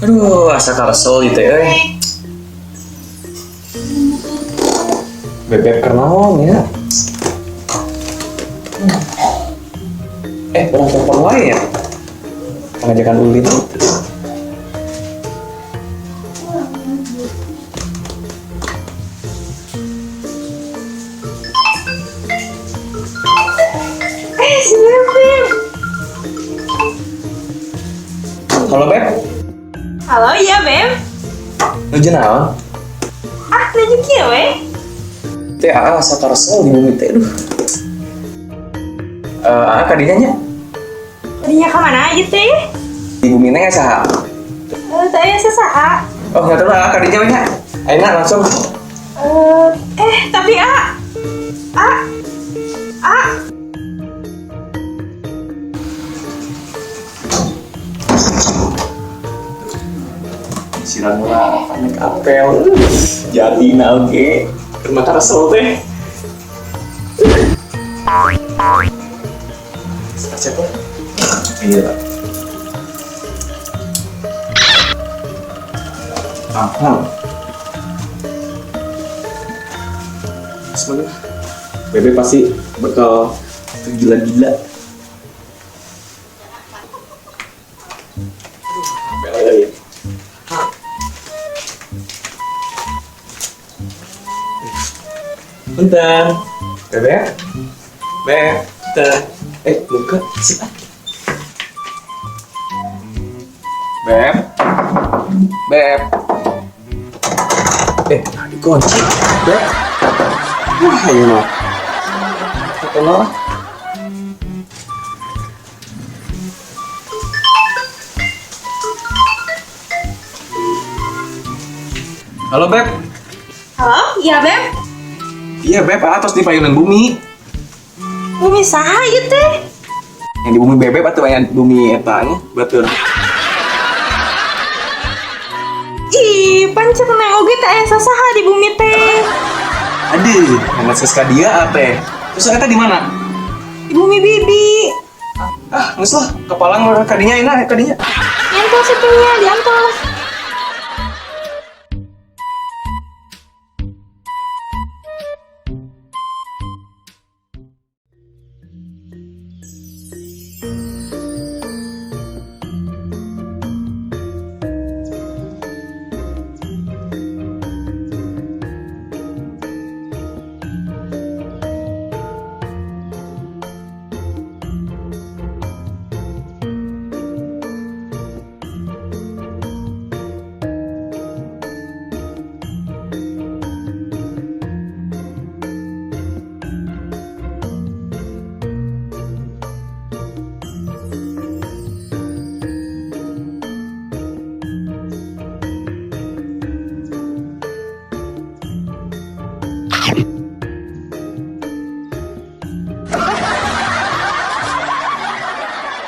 Aduh, asa karesel ieu teh euy. Bebek keur naon ya? Urang telepon wae ya. Ngajakan ulin. Eh, si Beb. Halo, Beb. Halo, iya Beb. Nuju naon? Ah, nuju kieu we. Teh aa asa karesel di bumi teh aduh. Aa kadinya nya Tadinya ka mana aja teh? Di bumi neng saha? Eh, teh aya saha? Oh, nggak tahu aa kadinya we nya. Ayeuna langsung. Tapi A. A. A. Silang lah, naik apel. Jadi na oge. Keur mah karesel teh. Siapa? Iya. Mahal. Sebenarnya Bebe pasti bakal tergila-gila. Apel ya. Bentar. Bebe. Bebe. Bentar. Luka. Sip. Ah. Beb. Beb. Nah, dikunci. Beb. Wah, ini mah. Tolong. Halo, Beb. Halo, iya Beb. Iya, Beb, atos di payunan bumi. Bumi saha ieu teh? Yang di bumi Bebek atau yang di bumi eta nya, batur. Ih, pan cek neng oge teh aya sasaha di bumi teh. Aduh, hangat seska dia teh. Terus eta di mana? Di bumi bibi. Ah, geus lah, kepalang kadinya enak kadinya. Nyantos itu nya, diantos.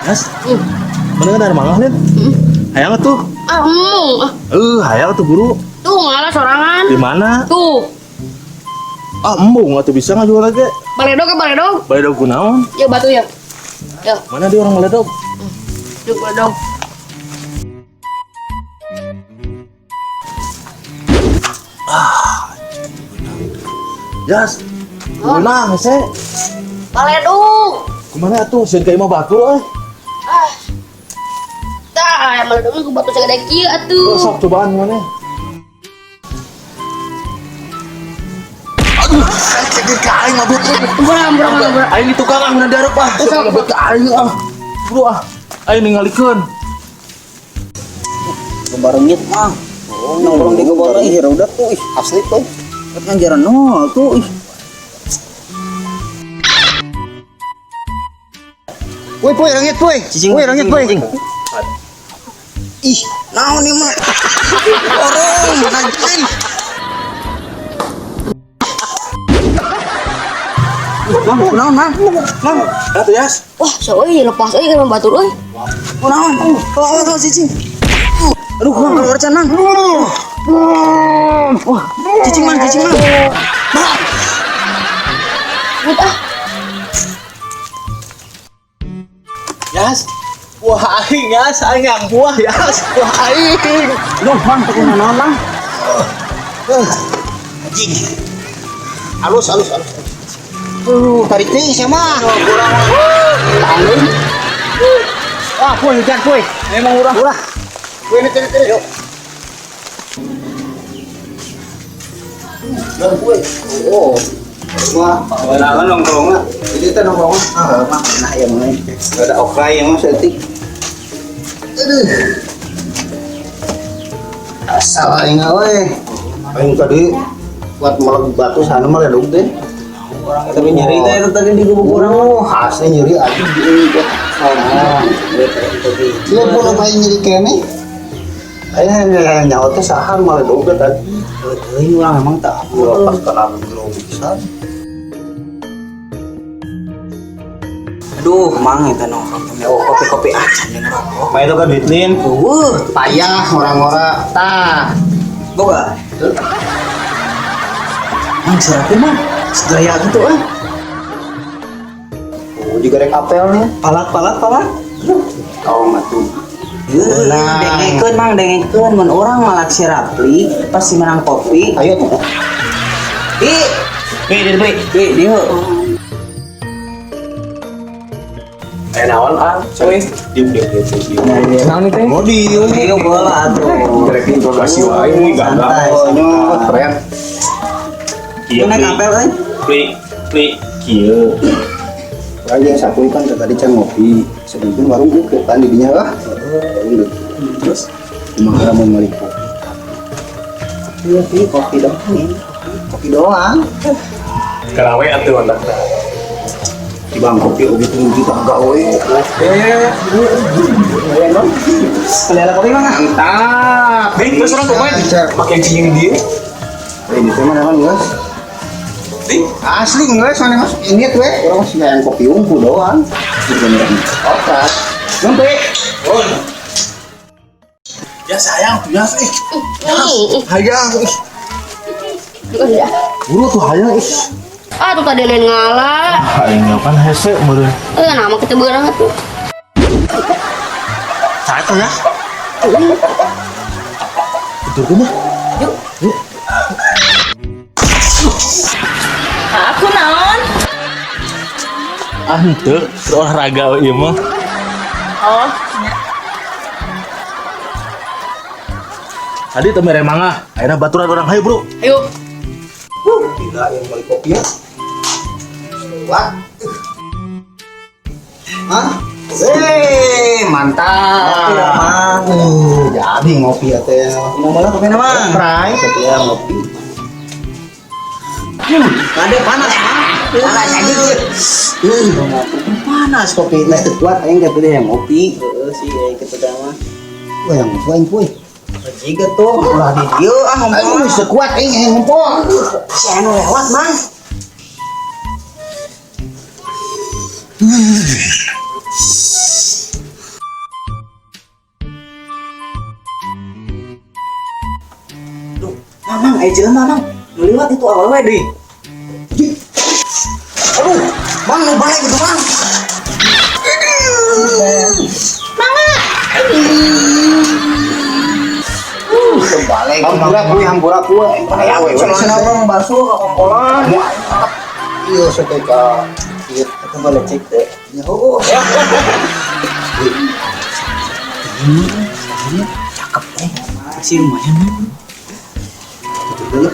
Gas, mana ada mangga nih? Hayang tuh. Ah, embung. Ah, Hayang tuh guru. Tuh ngalah sorangan. Di mana? Tuh. Ah, embung atuh bisa ngajual lagi. Baledog ya baledog. Baledog kunaon? Ya batu ya. Ya, Mana dia orang baledog? Yuk baledog. Jas. Kunaon hese? Baledog. Kumaha atuh sieun ka imah batur euy. Ah. Tah, yang baledog mah ku batu sagede kieu atuh. Oh, sok cobaan mana? Aduh, sakit ka aing mabuk. Buram, buram, buram. Aing di tukang ah mun darep ah. Sok mabuk ka aing ah. Bro ah. Aing ningalikeun. Barengit mah. Nongkrong di kebon ih udah tuh ih asli tuh. Ngajaran nol tuh ih. Woi poy rengit poy. Woi rengit poy. Ih, naon nih mah. Orang anjing. Mang, naon mang? Mang, Atuh Yas. Wah, so euy lepas euy kana batur euy. Oh, naon? Oh, oh, cicing. Aduh, mang keluar can mang. Wah, cicing mang, cicing mang. But ah. Yas. Wah aing ya, aing yang buah ya. Wah aing. Duh, Mang, teu naon, Mang? Anjing. Halus, halus, halus. Tarik nih sama. Tanggung. Ah, puy, hujan, puy. Memang urang. Ulah. Puy, ini, ini, ini. Yuk. Dan puy. Oh. Wah, Wala nongkrong lah. ini teh nongkrong. Ah, Mang, nah ya mah. Ada okrai yang masih etik. Aduh. Asal aing we. Aing tadi buat melek batu sana mah ledog teh. Tapi nyeri teh itu tadi di gubuk urang. Oh, asli nyeri aduh di buat. Iya, pun aing nyeri keneh. Aing nyawa teh saha nu maledog teh tadi. Teuing urang emang tak. Gua pas kana jero bisa. Aduh, Mang eta nongkrong teh oh kopi-kopi acan jeung rokok. Mah itu kan duit lin. Eueuh, Payah orang-orang tah. boga. Mang serapi Mang. Segaya gitu ah. Oh, juga rek apel nih. Palak palak palak. Tong atuh. Nah, dengekeun Mang, dengekeun mun urang malak si Rapli pasti menang kopi. Ayo tuh. Ih, Nih, nih, ih, dieu. Eh naon ah, cuy. Diem diem diem diem. Naon teh? Mau di Dieu bola atuh. Rek interogasi wae ini gagal. Santai. Oh, nyot keren. Iya, Naik apel euy. Pli pli kieu. Urang jeung sapuy kan tadi can ngopi. Sedengkeun warung buka kan di dinya lah. Warung deukeut. Terus Kumaha mau meuli kopi. Iya, sih, kopi doang ini. Kopi doang. kelawe atuh mantakna. Di bang kopi oge tuh juta gawe. Selera kopi Mang. ah. Mantap. Ding, terus orang kumaha? Make cing dia. Ini teh mana kan guys? Ding. Asli guys, mana mas? Ini tuh eh, orang masih yang kopi unggul doang. Oke. Sampai. Ya sayang tuh ya, ih. Hayang, ih. Udah. Buru tuh hayang, ih. Ah, tuh tadi lain ngalah. Aing kan hese meureun. Eh, nama kita berang tuh. Saya tuh ya. Betul kumaha? Yuk. Yuk. Aku naon? Ah, henteu, keur olahraga we ieu mah. Oh, nya. Tadi teu mere mangga, ayeuna baturan urang hayu, Bro. Ayo. Gila yang beli kopi ya. Wah. Hah? Hei, mantap. Kopi dah, Mang. Jadi ngopi ya teh. Minum bola kopi na, Mang. Prai, kopi ya ngopi. Kade panas, Mang. Panas aja. Panas kopi Nah, teh. kuat aing teh yang ngopi. Heeh sih, aing kitu teh mah. Wah, yang ngopi aing kuy. Jiga tuh ulah di dieu ah Aing ngomong. geus kuat aing yang ngompol. Si anu lewat, Mang. Duh, Mang, Mang, ayo jelema, Mang. Nu liwat itu awewe deui. Aduh, Mang, nu balik gitu, Mang. Kebalik. Hampura kuy, hampura kuy. Aing we. Celana Mang basuh ka kompolan. Iya, seketika. Iya, Itu boleh cek teh. Ya, oh. Cakep eh. Masih lumayan. gitu ya.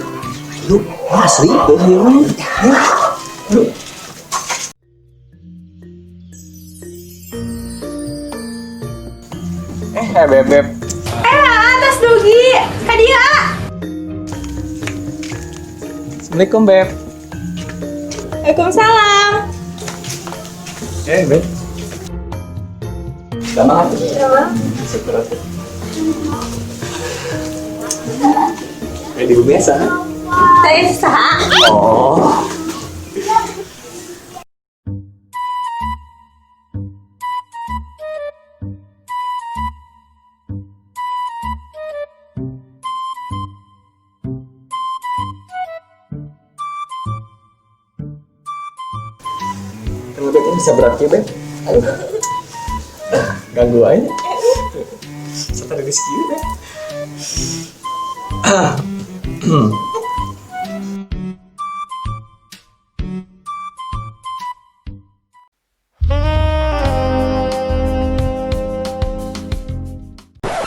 Ayo, asli. Ayo. Eh, beb beb. Eh, atas dugi. Ka dieu, ah. Assalamualaikum, Beb. Waalaikumsalam. Eh, Beb. Sama atuh. Syukur atuh. Eh, di bumi biasa. Saya saha? Oh. Tunggu, Beb, ini bisa berat ya, Beb. Ayo. Ganggu aja. Strategis kieu teh.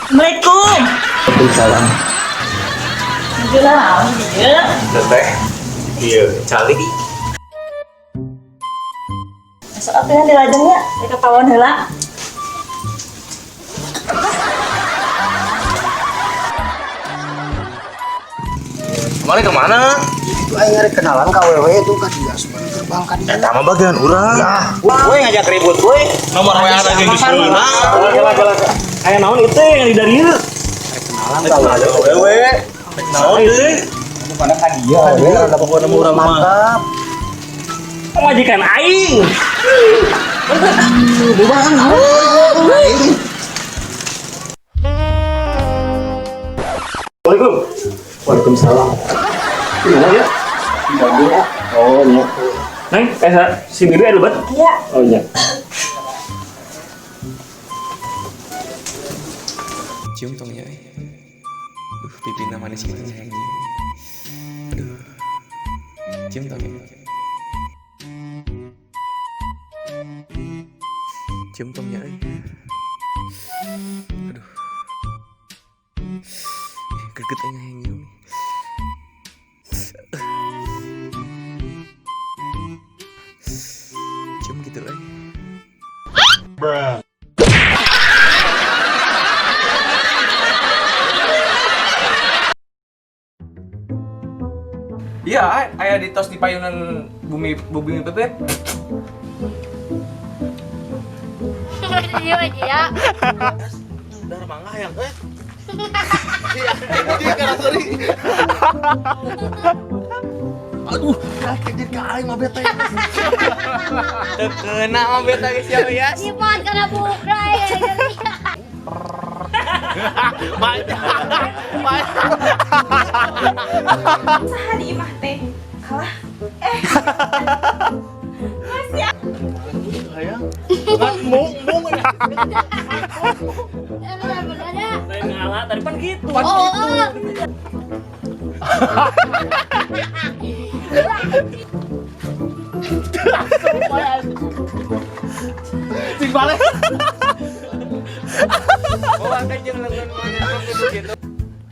Assalamualaikum. Waalaikumsalam. Gila naon dieu? Teteh. Iya, calik. Masuk atuh yang dilajengnya, rek ka pawon heula. Kemarin kemana? Itu aing ngarek kenalan ka awewe itu ka dia asupan gerbang ka dia. Eta mah bagian urang. Woi ngajak ribut woi. Nomor WA lagi geus meunang. Aya naon itu yang di dari ieu? Kenalan ka awewe. Wewe. Naon deui? Pada ka dia. Dia Pokokna mah urang mah. mantap. Majikan aing. Waalaikum. Waalaikumsalam. Gimana ya? Oh, iya. Neng, si Bibi ada lebat? Iya. Oh iya. Cium tong ya. Pipina manis gitu sayang. Aduh. Cium tong ya. Cium tong ya. Aduh. Greget aing hayang nyium. Cium gitu euy. Iya, aya di tos di payunan bumi bumi bebek. Iya aja ya. Dar mangga yang eh. Aduh, kaget ka aing mah bete. Teu keuna mah beta geus ya Yas. Ipan kana bukra ya. Saha di imah teh? Kalah. Eh. Masih Mung mung. Bener ya. Lain ngalah tadi pan gitu. Oh. Cing balik. Oh, angkat jeung lengan mana gitu.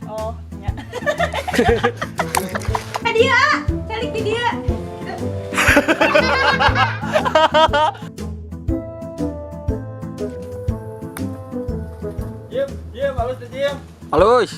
Oh, nya. Ka dia, calik di dia. Jim, Jim, halus deh, Jim. Halus.